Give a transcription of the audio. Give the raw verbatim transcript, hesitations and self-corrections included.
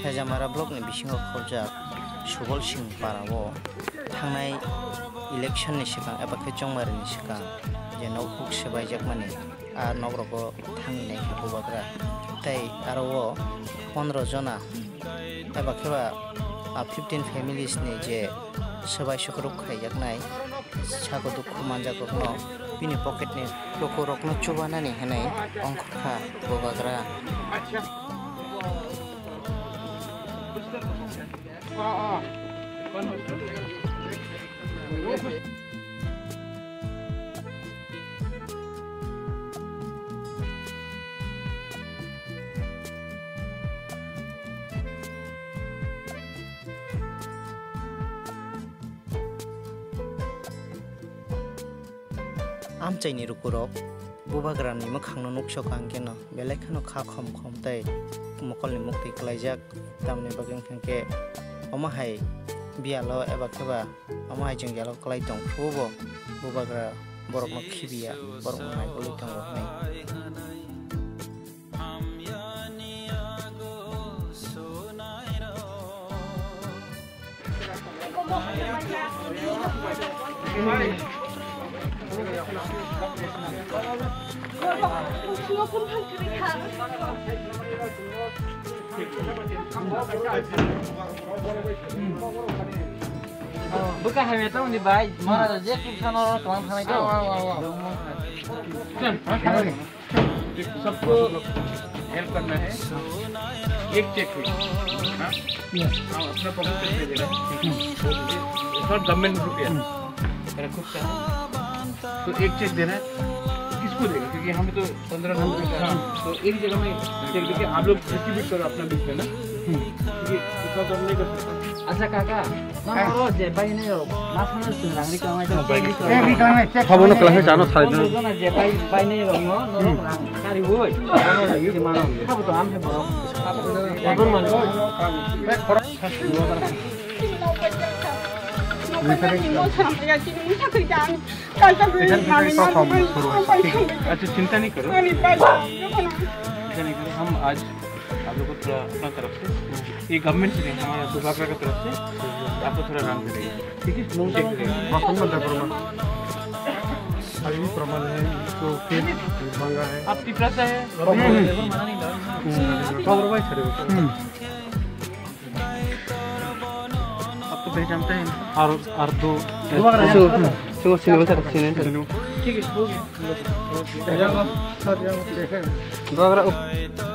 Chajamara block ni bisingo khobjak Subol Singh para o thangnai election ni swkang eba khe chongmari ni swkang je nok huk swbaijakmani a nok rogo thangwi nai khe bubagra tei aro o pondro jona eba khe ba a fifteen families ni je swbai sukruk khaijaknai sago dukhu manjakrokno bini pocket ni lukurokno chubanani hwnwi ongkhorkha bubagra. Amchaini rukurok bubagrani mwkhangno nuksok ang keno belai kheno kha khom khom tei mokolni muktwi klaijak, tamni bagwi wngkha khe omo hai biyalo eba khe ba omo hai jwngjalo klai tong phuru bo bubagra borokno khibiya, borokno naigwlwi tongo hwnwi. Bwkha hamya tongni bai, mora je kuk sano rw kwlang thangnai to. सबको हेल्प करना है। एक चेक हुई। हाँ? हम अपना पॉकेट से दे रहे हैं। सब गवर्नमेंट रुपया। मेरा खुद का है। तो एक चेक देना है। किसको देगा? क्योंकि हमें तो पंद्रह लोग हैं। हाँ। तो एक जगह में चेक देके आप लोग डिस्ट्रीब्यूट करो अपना बीच में ना। क्योंकि इतना तो हम नहीं कर सकते। Acha kaka, nang oro je bainai rok, ma sana chwng rang ri kwlangmai tong, chek ri kwlangmai. Chek ri kwlangmai, chek. Habono kwlangmai chano sai. Pondro jona je bai, bainai rok no, norok rang kari oi. Oro ri ri mano. Habo to am he borok. Habo to am he borok. এখান থেকে সব ফর্ম শুরু হয়েছে। ঠিক আছে। अच्छा, चिंता नहीं करो। चिंता नहीं करो, हम आज आप लोग को थोड़ा अपना तरफ से, ये गवर्नमेंट से नहीं, हमारा दुभाग्रा की तरफ से आपको थोड़ा राहत मिलेगा, ठीक है? चेक करेगा। प्रसन्न देववर्मा। अभी प्रमाण है, इसको फिर मांगा है। आप तिपरा से है? हम्म। हम्म। कौरव भाई खड़े हो। हम्म। आपको पहचानते हैं? और, और दो। दुभाग्रा है। सुनो, सुनो, सुनो, सर, सुनो, सर। ठीक है, हो गया। दुभाग्रा उप-